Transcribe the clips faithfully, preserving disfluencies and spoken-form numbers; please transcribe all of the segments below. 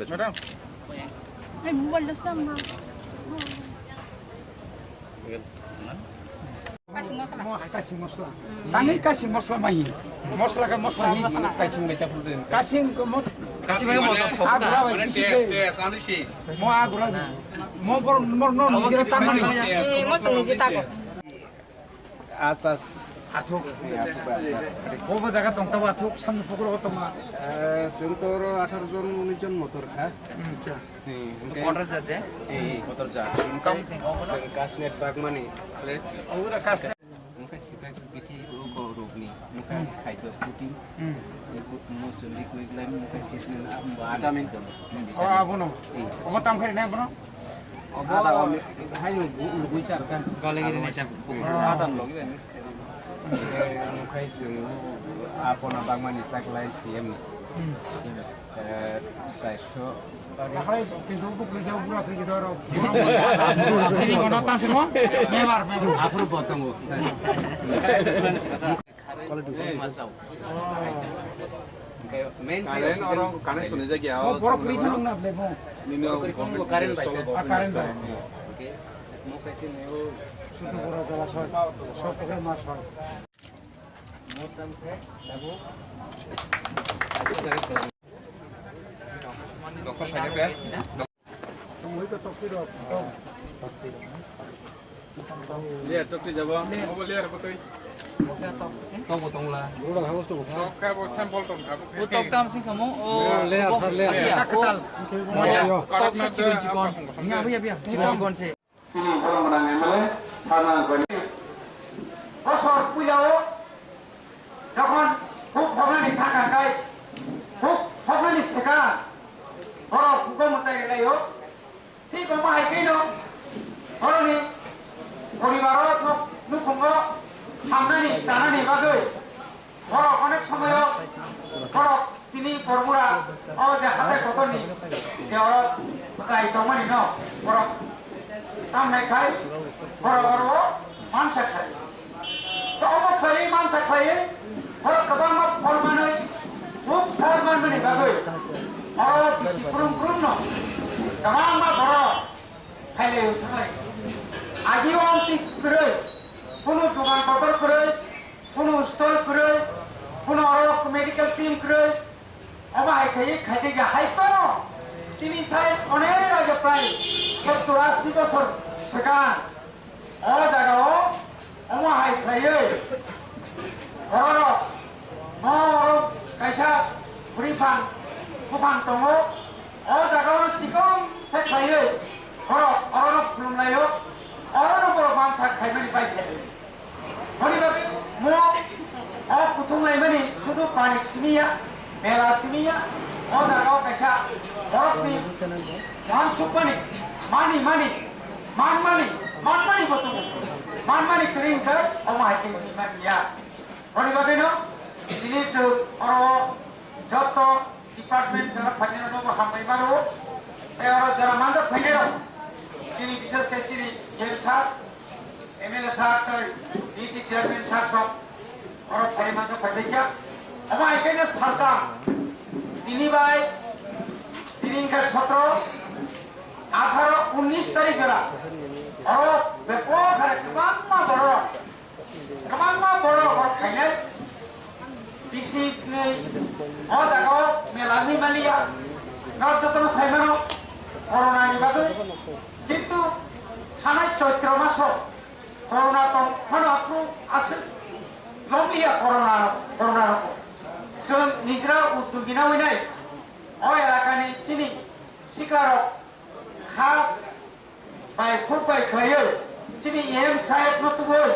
Madam. Ay, mobile das na ma. Kasi masala. Mo kasi masala. Tangwi kasi masala mahi. Masala ka masala hi. Kasi mo. Kasi mo. Kasi mo. Agra bai bisi de. Mo agra bisi. Mo bor bor no nijera tangmani. Mo song niji tako. Acha. Athuk. Obo jaga tong tabo athuk samni pokoro tongma. Chwng to oro atharo jon unis jon motor kha. Acha. Kotor jat de? Kotor jat. Chwng kasnet bagmani. Obo da kasnet. Mukha sibak bithi ruko rukni. Mukha khaito puti. Mo chwng ri kwik lai mukha kisni na. Vitamin. O abono. Obo tam khairi na abono? Obo haino lugui char kha. Gole giri nai chap. Adam logi bai mix khai. Mukha chwng apona bagmani taklai C M ni. Saiso. Sini kono tam sini mo? Mebar, mebar. Aphuru bo tongo. Current oro connection ni jagya o. Borok kri phano na ble mo. Nino current bai. Current bai. Mo kaise neo. Sutu bora jala soi. Sop kre ma soi. Layer tokti jabo. Obo layer botoi. Tobo tongla. Tok kha bo sample tong kha bo. O tok tam sing kamo. O layer sar layer. Katal. Tok se chikon chikon. Biya biya biya. Chikon chikon se. Chini bolong nang M L A sana gani. Bosor puilao jokhon huk hobnani thangkha khai huk hobnani seka borok hugo mwtai rwlaio. Thik omo hai khe no borokni poribaro nukhungo hamnani chanani bagwi borok onek somoyo borok tini Bormura o je hatai kotorni je oro mwtai tongmani no borok tamnai khai borok oro o mansa khai. To omo khlaiwi mansa khlaiwi borok kwbangma phol manwi huk phol manmani bagwi oro bisi kurum kurumno kwbangma borok khailaiwi thanglai. Agio amtwi kwrwi, kunu dukan kotor kwrwi, kunu stall kwrwi, kunu oro medical team kwrwi, omo hai khaiwi khaijak ya hai phano chini sai onek age prai sottor asi bosor swkang o jagao omo hai khlaiwi bororok no oro kaisa bwrwi phang buphang tongo, o jagao chikon se khlaiwi borok orono khulumlaio, orono borok mansa khaimani bai khe. Honi bagwi mo o kuthung laimani sudu panik simi ya, mela simi ya, o jaga o kaisa borokni wansukmani, mani mani, man mani, man mani bo tongo. Man mani kwrwi hwnkhe omo hai khe wngwi man ya. Honi bagwino tini chwng oro joto department jara phainai rokno bo hambai mano. Tei oro jara manjak phainai rok chini, bishes khe chini M P sir, M L A sir tei D C chairman sir sok oro phai manjak phai baikha. Omo hai khe no salta tini bai tini hwnkhe sotro, atharo, unnish tarik jora oro bepok hai kwbangma borok Kwbangma borok rok phainai, bisingni o jaga o mela wngwi maliya, norok jotono sai mano corona ni bagwi. Kintu thanai Choitro maso corona tong phano aphuru aswk lomliya corona, corona rok. Chwng nijra uddogi nawi nai o elakani chini sikla rok kha bai khuk bai khlaiwi chini M saheb no tubui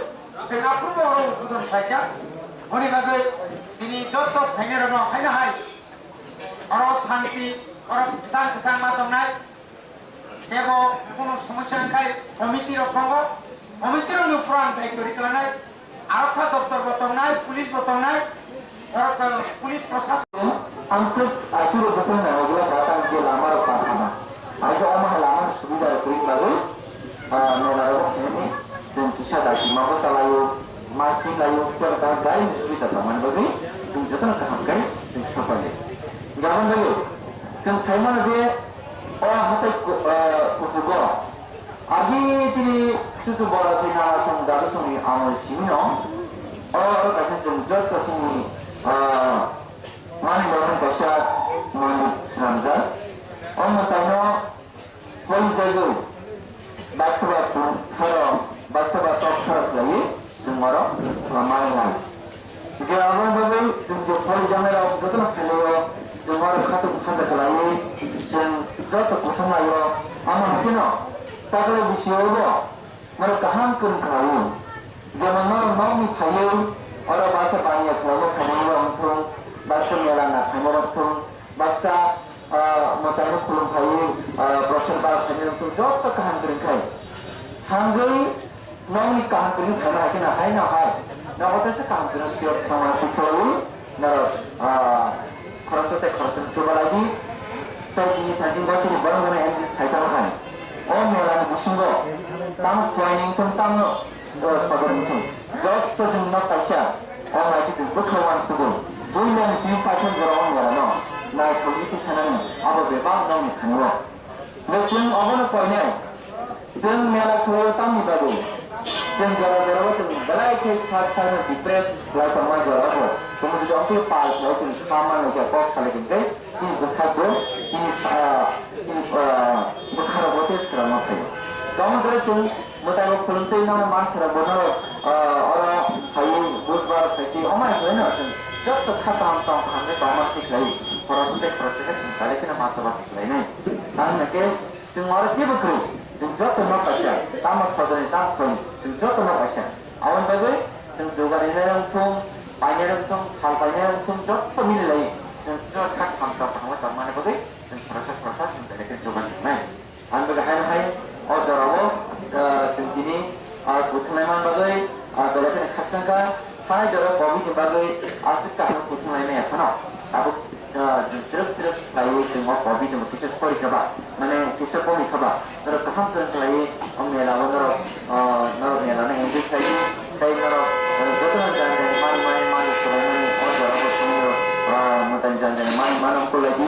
chwng aphuru bo oro udbodon khlaikha. Honi bagwi tini joto phainai rokno haino hai oro santi, oro kwchang kwchang ma tongnai, tebo kunu somosya wngkhai committee rok tongo, committee rokni uphuru ang daityo ri klanai. Arokha doptor bo tongnai, police bo tongnai, borok, eh, police prosason. Ang se achuro bwkhwlwi nangkukla da tang je lama rok tang khama. Aisa omo hai lama ni subida rok kwrwi bagwi, ah, mela rok khaini chwng kisa dagi ma bwsa laio, ma tin laio, tei tang gari ni subida tangmani bagwi chwng jotono kaham khe chwng sapai lai. Gabon bagwi chwng sai mano je O hatai ku-, eh, kuchugo. Agi chini chuchu bora si nana song dadu songni amoi simino. O oro kaisa chwng joto chini, eh, mani borok kaisa mani swnamjak. O mwtaino poli jagwi baksa ba tharo, baksa ba tok tharo khlaiwi chwng oro manwi lai. Je aboni bagwi chwng je poli janai rok jotono phailai o, chwng oro khatung khaja khlaiwi chwng joto kuthumlai o. Amo haikhe no takle bisi o bo norok kaham kwrwng khlaiwi. Jemon norok nokni phaiwi oro baksa baniya khlaina phainairok wngthung, baksa mela na phainairok wngthung, baksa, ah, mwtaino khulum phaiwi, ah, prosad bar phainairok wngthung, joto kaham kwrwng khai. Thangwi nokni kaham kwrwng phaima hai kheno hai no hai. Nogo teisa kaham kwrwng siyok thangma swi khlawi. Norok, ah, khoroksa tei khoroksa chubalai di. Tei chini thangwi bo chini borok mano M C sai tong hai. O mela ni bisingo tamo khlai ni wngthung, tamo, eh, sodor wngthung. Joto chwng nok kaisa, o nai chwng bwkhao uansukgo. Builani simi paithak jora o mela no nai thangwi twi sanani abo bebak nokni thani o. Hwnkhe chwng obono koinai. Chwng mela khlaio tamni bagwi? Chwng jora jorao chwng belai khe sak sakno depress khlai tongma jorao bo. Chwng jodi ongtwi pal khlai chwng kha manlai khe kok salai khe chini bwsakbo chini, ah, chini, ah, bwkharokbo tei swrangma phaio. Tamo khe chwng mwtairok khulumtwi nono mansa rokbo no, ah, oro phaiwi bujbar phaitwi omai khlaino chwng joto kha kaham tong kaham khe tongma thik khlai khoroksa tei khoroksa khe chwng belai kheno mansa bai khlainai. Ang hwnkhe Chwng oro kebo kwrwi, chwng joto nok kaisa, tamo sodorni tamo khoroknwi, chwng joto nok kaisa. Aboni bagwi chwng duga rinai wngthung, painai wngthung, sal painai wngthung, joto mili lai chwng joto thak tham tok thangma tongmani bagwi chwng khoroksa khoroksa chwng belai khe duga rinai. Ang bagwi hai hai o jorao, ah, chwng tini, ah, kuthumnai man bagwi, ah, belai kheno khakchangkha. Hai jora covid ni bagwi aswk kaham kuthumlai maya phano tabuk, ah, chwng twrwk twrwk khlaiwi chwng o covid ni kisa sori kha ba, mane kisa komi kha ba, norok kaham kwrwng khlaiwi o mela o norok, ah, norok mela no enjoy khlaiwi tei norok, ah, jotono jani jani mani mani mani swlaimani o jora bo chwng norok, ah, mwtai jani jani mani mano kulai di.